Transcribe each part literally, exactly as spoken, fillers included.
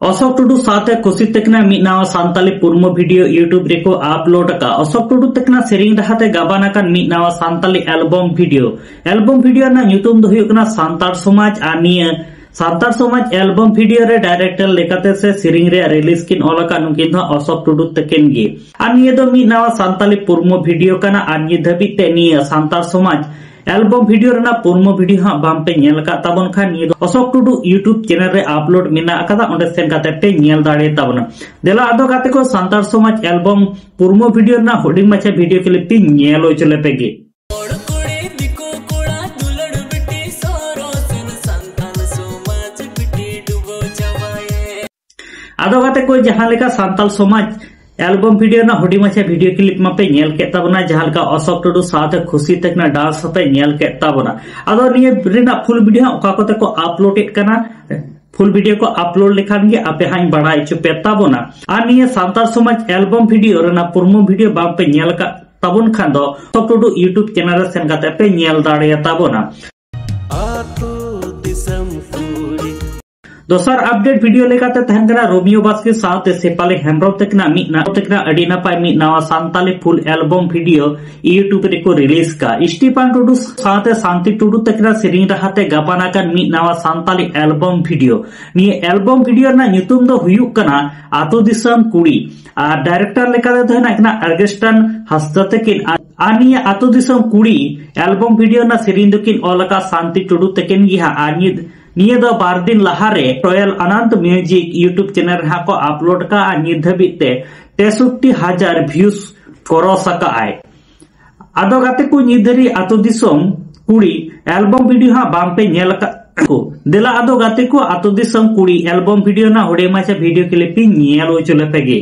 ᱚᱥᱚᱠ ᱴᱩᱰᱩ ᱥᱟᱶᱛᱮ ᱠᱷᱩᱥᱤ ᱛᱟᱹᱠᱤᱱᱟᱜ ᱢᱤᱫ ᱱᱟᱣᱟ ᱥᱟᱱᱛᱟᱞᱤ ᱯᱩᱨᱢᱚ ᱵᱷᱤᱰᱤᱭᱳ YouTube ᱨᱮᱠᱚ ᱟᱯᱞᱳᱰ ᱟᱠᱟᱫ᱾ ᱚᱥᱚᱠ ᱴᱩᱰᱩ ᱛᱟᱹᱠᱤᱱᱟᱜ ᱥᱮᱨᱮᱧ ᱨᱟᱦᱟᱛᱮ ᱜᱟᱵᱟᱱ ᱟᱠᱟᱱ ᱢᱤᱫ ᱱᱟᱣᱟ Santali album video. Album video ᱨᱮᱱᱟᱜ ᱧᱩᱛᱩᱢ ᱫᱚ ᱦᱩᱭᱩᱜ ᱠᱟᱱᱟ ᱥᱟᱱᱛᱟᱲ ᱥᱚᱢᱟᱡᱽ᱾ ᱟᱨ ᱱᱤᱭᱟᱹ ᱥᱟᱱᱛᱟᱲ ᱥᱚᱢᱟᱡᱽ ᱮᱞᱵᱚᱢ ᱵᱷᱤᱰᱤᱭᱳ ᱨᱮ ᱰᱟᱭᱨᱮᱠᱴᱚᱨ ᱞᱮᱠᱟᱛᱮ ᱥᱮ ᱥᱮᱨᱮᱧ ᱨᱮᱭᱟᱜ ᱨᱤᱞᱤᱡᱽ ᱠᱤᱱ ᱚᱞ ᱟᱠᱟᱫ ᱱᱩᱠᱤᱱ ᱫᱚ ᱦᱟᱸᱜ ᱚᱥᱚᱠ ᱴᱩᱰᱩ ᱛᱟᱹᱠᱤᱱ ᱜᱮ᱾ ᱟᱨ ᱱᱤᱭᱟᱹ ᱫᱚ ᱢᱤᱫ ᱱᱟᱣᱟ ᱥᱟᱱᱛᱟᱞᱤ ᱯᱩᱨᱢᱚ ᱵᱷᱤᱰᱤᱭᱳ ᱠᱟᱱᱟ᱾ ᱟᱨ ᱱᱤᱛ ᱫᱷᱟᱹᱵᱤᱡ ᱛᱮ ᱱᱤᱭᱟᱹ ᱥᱟᱱᱛᱟᱲ ᱥᱚᱢᱟᱡᱽ ᱮᱞᱵᱚᱢ ᱵᱷᱤᱰᱤᱭᱳ ᱨᱮᱱᱟᱜ ᱯᱩᱨᱢᱚ ᱵᱷᱤᱰᱤᱭᱳ ᱦᱟᱸᱜ ᱵᱟᱝ ᱯᱮ ᱧᱮᱞ ᱟᱠᱟᱫ ᱛᱟᱵᱚᱱ ᱠᱷᱟᱱ, ᱱᱤᱭᱟᱹ ᱫᱚ ᱚᱥᱚᱠ ᱴᱩᱰᱩ YouTube ᱪᱮᱱᱮᱞ ᱨᱮ ᱟᱯᱞᱳᱰ ᱢᱮᱱᱟᱜ ᱟᱠᱟᱫᱟ, ᱚᱸᱰᱮ ᱥᱮᱱ ᱠᱟᱛᱮ ᱯᱮ ᱧᱮᱞ ᱫᱟᱲᱮ ᱛᱟᱵᱚᱱᱟ᱾ ᱫᱮᱞᱟ ᱟᱫᱚ ᱜᱟᱛᱮ ᱠᱚ, ᱥᱟᱱᱛᱟᱲ ᱥᱚᱢᱟᱡᱽ ᱮᱞᱵᱚᱢ ᱯᱩᱨᱢᱚ ᱵᱷᱤᱰᱤᱭᱳ ᱨᱮᱱᱟᱜ ᱦᱩᱰᱤᱧ ᱢᱟᱪᱷᱟ ᱵᱷᱤᱰᱤᱭᱳ ᱠᱞᱤᱯ ᱯᱮ ᱧᱮᱞ ᱦᱚᱪᱚ ᱞᱮᱯᱮ ᱜᱮ᱾ ᱟᱫᱚ ᱜᱟᱛᱮ ᱠᱚ, ᱡᱟᱦᱟᱸ ᱞᱮᱠᱟ ᱥᱟᱱᱛᱟᱲ ᱥᱚᱢᱟᱡᱽ ᱮᱞᱵᱚᱢ ᱵᱷᱤᱰᱤᱭᱳ ᱨᱮᱱᱟᱜ ᱦᱩᱰᱤᱧ ᱢᱟᱪᱷᱟ ᱵᱷᱤᱰᱤᱭᱳ ᱠᱞᱤᱯ ᱢᱟᱯᱮ ᱧᱮᱞ ᱠᱮᱫ ᱛᱟᱵᱚᱱᱟ, ᱡᱟᱦᱟᱸ ᱞᱮᱠᱟ ᱚᱥᱚᱠ ᱴᱩᱰᱩ ᱥᱟᱶᱛᱮ ᱠᱷᱩᱥᱤ ᱛᱟᱹᱠᱤᱱᱟᱜ ᱰᱟᱱᱥ ᱦᱚᱸᱯᱮ ᱧᱮᱞ ᱠᱮᱫ ᱛᱟᱵᱚᱱᱟ᱾ ᱟᱫᱚ ᱱᱤᱭᱟᱹ ᱨᱮᱱᱟᱜ ᱯᱷᱩᱞ ᱵᱷᱤᱰᱤᱭᱳ ᱦᱟᱸᱜ ᱚᱠᱟ ᱠᱚᱛᱮ ᱠᱚ ᱟᱯᱞᱳᱰ ᱮᱫ ᱠᱟᱱᱟ, ᱯᱷᱩᱞ ᱵᱷᱤᱰᱤᱭᱳ ᱠᱚ ᱟᱯᱞᱳᱰ ᱞᱮᱠᱷᱟᱱ ᱜᱮ ᱟᱯᱮ ᱦᱟᱸᱜ ᱤᱧ ᱵᱟᱲᱟᱭ ᱦᱚᱪᱚ ᱯᱮ ᱛᱟᱵᱚᱱᱟ᱾ ᱟᱨ ᱱᱤᱭᱟᱹ ᱥᱟᱱᱛᱟᱲ ᱥᱚᱢᱟᱡᱽ ᱮᱞᱵᱚᱢ ᱵᱷᱤᱰᱤᱭᱳ ᱨᱮᱱᱟᱜ ᱯᱩᱨᱢᱚ ᱵᱷᱤᱰᱤᱭᱳ ᱵᱟᱝ ᱯᱮ ᱧᱮᱞ ᱟᱠᱟᱫ ᱛᱟᱵᱚᱱ ᱠᱷᱟᱱ ᱫᱚ ᱚᱥᱚᱠ ᱴᱩᱰᱩ YouTube ᱪᱮᱱᱮᱞ ᱨᱮ ᱥᱮᱱ ᱠᱟᱛᱮ ᱯᱮ ᱧᱮᱞ ᱫᱟᱲᱮᱭᱟ ᱛᱟᱵᱚᱱᱟ᱾ ᱟᱹᱛᱩ ᱫᱤᱥᱚᱢ ᱠᱩᱲᱤ᱾ ᱫᱚᱥᱟᱨ ᱟᱯᱰᱮᱴ ᱵᱷᱤᱰᱤᱭᱳ ᱞᱮᱠᱟᱛᱮ ᱛᱟᱦᱮᱱ ᱠᱟᱱᱟ ᱨᱳᱢᱤᱭᱳ ᱵᱟᱥᱠᱮ ᱥᱟᱶᱛᱮ ᱥᱮᱯᱷᱟᱞᱤ ᱦᱮᱢᱵᱨᱚᱢ ᱛᱟᱹᱠᱤᱱᱟᱜ ᱢᱤᱫ ᱱᱟ-, ᱛᱟᱹᱠᱤᱱᱟᱜ ᱟᱹᱰᱤ ᱱᱟᱯᱟᱭ ᱢᱤᱫ ᱱᱟᱣᱟ ᱥᱟᱱᱛᱟᱞᱤ ᱯᱷᱩᱞ ᱮᱞᱵᱚᱢ ᱵᱷᱤᱰᱤᱭᱳ YouTube ᱨᱮᱠᱚ ᱨᱤᱞᱤᱡᱽ ᱠᱟᱜ᱾ ᱥᱴᱤᱯᱷᱟᱱ ᱴᱩᱰᱩ ᱥᱟᱶᱛᱮ ᱥᱟᱱᱛᱤ ᱴᱩᱰᱩ ᱛᱟᱹᱠᱤᱱᱟᱜ ᱥᱮᱨᱮᱧ ᱨᱟᱦᱟᱛᱮ ᱜᱟᱵᱟᱱ ᱟᱠᱟᱱ ᱢᱤᱫ ᱱᱟᱣᱟ ᱥᱟᱱᱛᱟᱞᱤ ᱮᱞᱵᱚᱢ ᱵᱷᱤᱰᱤᱭᱳ᱾ ᱱᱤᱭᱟᱹ ᱮᱞᱵᱚᱢ ᱵᱷᱤᱰᱤᱭᱳ ᱨᱮᱱᱟᱜ ᱧᱩᱛᱩᱢ ᱫᱚ ᱦᱩᱭᱩᱜ ᱠᱟᱱᱟ ᱟᱛᱳ ᱫᱤᱥᱚᱢ ᱠᱩᱲᱤ᱾ ᱟᱨ ᱰᱟᱭᱨᱮᱠᱴᱚᱨ ᱞᱮᱠᱟᱛᱮ ᱫᱚ ᱦᱮᱱᱟᱜ ᱠᱤᱱᱟ ᱟᱨᱜᱮᱥᱴᱟᱱ ᱦᱟᱸᱥᱫᱟ ᱛᱟᱹᱠᱤᱱ᱾ ᱟᱨ, ᱟᱨ ᱱᱤᱭᱟᱹ ᱟᱛᱳ ᱫᱤᱥᱚᱢ ᱠᱩᱲᱤ ᱮᱞᱵᱚᱢ ᱵᱷᱤᱰᱤᱭᱳ ᱨᱮᱱᱟᱜ ᱥᱮᱨᱮᱧ ᱫᱚᱠᱤᱱ ᱚᱞ ᱟᱠᱟᱫ ᱥᱟᱱᱛᱤ ᱴᱩᱰᱩ ᱛᱟᱹᱠᱤᱱ ᱜᱮ ᱦᱟᱸᱜ᱾ ᱟᱨ ᱱᱤᱭᱟᱹ ᱱᱤᱭᱟᱹ ᱫᱚ ᱵᱟᱨ ᱫᱤᱱ ᱞᱟᱦᱟᱨᱮ royal Anand music YouTube channel ᱨᱮ ᱦᱟᱸᱜ ᱠᱚ ᱟᱯᱞᱳᱰ ᱠᱟᱜᱼᱟ᱾ ᱱᱤᱛ ᱫᱷᱟᱹᱵᱤᱡ ᱛᱮ ᱛᱮᱥᱚᱴᱴᱤ ᱦᱟᱡᱟᱨ ᱵᱷᱤᱭᱩᱥ ᱠᱨᱚᱥ ᱟᱠᱟᱜᱼᱟᱭ᱾ ᱟᱫᱚ ᱜᱟᱛᱮ ᱠᱚ, ᱱᱤᱛ ᱫᱷᱟᱹᱨᱤᱡ ᱟᱛᱳ ᱫᱤᱥᱚᱢ ᱠᱩᱲᱤ ᱮᱞᱵᱚᱢ ᱵᱷᱤᱰᱤᱭᱳ ᱦᱟᱸᱜ ᱵᱟᱝ ᱯᱮ ᱧᱮᱞ ᱟᱠᱟᱫ ᱠᱚ᱾ ᱫᱮᱞᱟ ᱟᱫᱚ ᱜᱟᱛᱮ ᱠᱚ, ᱟᱛᱳ ᱫᱤᱥᱚᱢ ᱠᱩᱲᱤ ᱮᱞᱵᱚᱢ ᱵᱷᱤᱰᱤᱭᱳ ᱨᱮᱱᱟᱜ ᱦᱩᱰᱤᱧ ᱢᱟᱪᱷᱟ ᱵᱷᱤᱰᱤᱭᱳ ᱠᱞᱤᱯ ᱤᱧ ᱧᱮᱞ ᱦᱚᱪᱚ ᱞᱮᱯᱮ ᱜᱮ᱾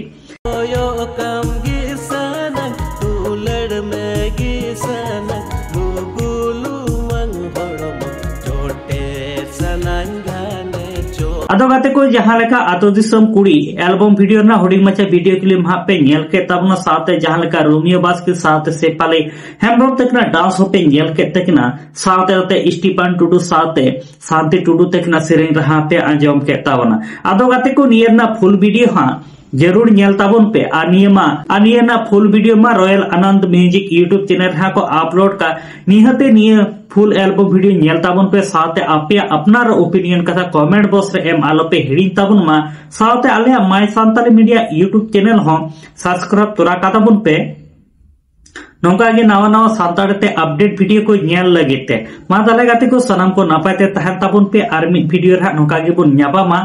ᱠᱚᱭᱚᱜ ᱠᱟᱢ ᱜᱮ ᱥᱟᱱᱟᱧ, ᱫᱩᱞᱟᱹᱲ ᱢᱮ ᱜᱮ ᱥᱟᱱᱟᱧ, ᱜᱩᱜᱩᱞᱩᱢᱟᱹᱝ ᱦᱚᱲᱢᱚ ᱡᱚᱴᱮᱫ ᱥᱟᱱᱟᱧ ᱜᱷᱟᱱᱮ ᱪᱚ᱾ ᱟᱫᱚ ᱜᱟᱛᱮ ᱠᱚ, ᱡᱟᱦᱟᱸ ᱞᱮᱠᱟ ᱟᱛᱳ ᱫᱤᱥᱚᱢ ᱠᱩᱲᱤ ᱮᱞᱵᱚᱢ ᱵᱷᱤᱰᱤᱭᱳ ᱨᱮᱱᱟᱜ ᱦᱩᱰᱤᱧ ᱢᱟᱪᱷᱟ ᱵᱷᱤᱰᱤᱭᱳ ᱠᱞᱤᱯ ᱦᱟᱸᱜ ᱯᱮ ᱧᱮᱞ ᱠᱮᱫ ᱛᱟᱵᱚᱱᱟ, ᱥᱟᱶᱛᱮ ᱡᱟᱦᱟᱸ ᱞᱮᱠᱟ ᱨᱳᱢᱤᱭᱳ ᱵᱟᱥᱠᱮ ᱥᱟᱶᱛᱮ ᱥᱮᱯᱷᱟᱞᱤ ᱦᱮᱢᱵᱨᱚᱢ ᱛᱟᱹᱠᱤᱱᱟᱜ ᱰᱟᱱᱥ ᱦᱚᱸᱯᱮ ᱧᱮᱞ ᱠᱮᱫ ᱛᱟᱹᱠᱤᱱᱟ, ᱥᱟᱶᱛᱮ ᱱᱚᱛᱮ ᱥᱴᱤᱯᱟᱱ ᱴᱩᱰᱩ ᱥᱟᱶᱛᱮ ᱥᱟᱱᱛᱤ ᱴᱩᱰᱩ ᱛᱟᱹᱠᱤᱱᱟᱜ ᱥᱮᱨᱮᱧ ᱨᱟᱦᱟ ᱯᱮ ᱟᱸᱡᱚᱢ ᱠᱮᱫ ᱛᱟᱵᱚᱱᱟ᱾ ᱟᱫᱚ ᱜᱟᱛᱮ ᱠᱚ, ᱱᱤᱭᱟᱹ ᱨᱮᱱᱟᱜ ᱯᱷᱩᱞ ᱵᱷᱤᱰᱤᱭᱳ ᱦᱟᱸᱜ ᱡᱟᱹᱨᱩᱲ ᱧᱮᱞ ᱛᱟᱵᱚᱱ ᱯᱮ᱾ ᱟᱨ ᱱᱤᱭᱟᱹ ᱢᱟ, ᱟᱨ ᱱᱤᱭᱟᱹ ᱨᱮᱱᱟᱜ ᱯᱷᱩᱞ ᱵᱷᱤᱰᱤᱭᱳ ᱢᱟ royal Anand music YouTube channel ᱨᱮᱦᱟᱸᱜ ᱠᱚ ᱟᱯᱞᱳᱰ ᱠᱟᱜ᱾ ᱱᱤᱦᱟᱹᱛᱮ ᱱᱤᱭᱟᱹ ᱯᱷᱩᱞ ᱮᱞᱵᱚᱢ ᱵᱷᱤᱰᱤᱭᱳ ᱧᱮᱞ ᱛᱟᱵᱚᱱ ᱯᱮ, ᱥᱟᱶᱛᱮ ᱟᱯᱮᱭᱟᱜ ᱟᱯᱱᱟᱨ ᱚᱯᱤᱱᱤᱭᱚᱱ ᱠᱟᱛᱷᱟ ᱠᱚᱢᱮᱱᱴ ᱵᱚᱠᱥ ᱨᱮ ᱮᱢ ᱟᱞᱚᱯᱮ ᱦᱤᱲᱤᱧ ᱛᱟᱵᱚᱱ ᱢᱟ᱾ ᱥᱟᱶᱛᱮ ᱟᱞᱮᱭᱟᱜ ᱢᱟᱭ ᱥᱟᱱᱛᱟᱞᱤ ᱢᱤᱰᱤᱭᱟ ᱭᱩᱴᱩᱵᱽ ᱪᱮᱱᱮᱞ ᱦᱚᱸ ᱥᱟᱵᱥᱠᱨᱟᱭᱤᱵ ᱛᱚᱨᱟ ᱠᱟᱛᱟᱵᱚᱱ ᱯᱮ᱾ ᱱᱚᱝᱠᱟ ᱜᱮ ᱱᱟᱣᱟ ᱱᱟᱣᱟ ᱥᱟᱱᱛᱟᱲᱤ ᱛᱮ ᱟᱯᱰᱮᱴ ᱵᱷᱤᱰᱤᱭᱳ ᱠᱚ ᱧᱮᱞ ᱞᱟᱹᱜᱤᱫ ᱛᱮ᱾ ᱢᱟ ᱛᱟᱦᱞᱮ ᱜᱟᱛᱮ ᱠᱚ, ᱥᱟᱱᱟᱢ ᱠᱚ ᱱᱟᱯᱟᱭ ᱛᱮ ᱛᱟᱦᱮᱱ ᱛᱟᱵᱚᱱ ᱯᱮ, ᱟᱨ ᱢᱤᱫ ᱵᱷᱤᱰᱤᱭᱳ ᱨᱮ ᱦᱟᱸᱜ ᱱᱚᱝᱠᱟ ᱜᱮᱵᱚᱱ ᱧᱟᱯᱟᱢᱟ᱾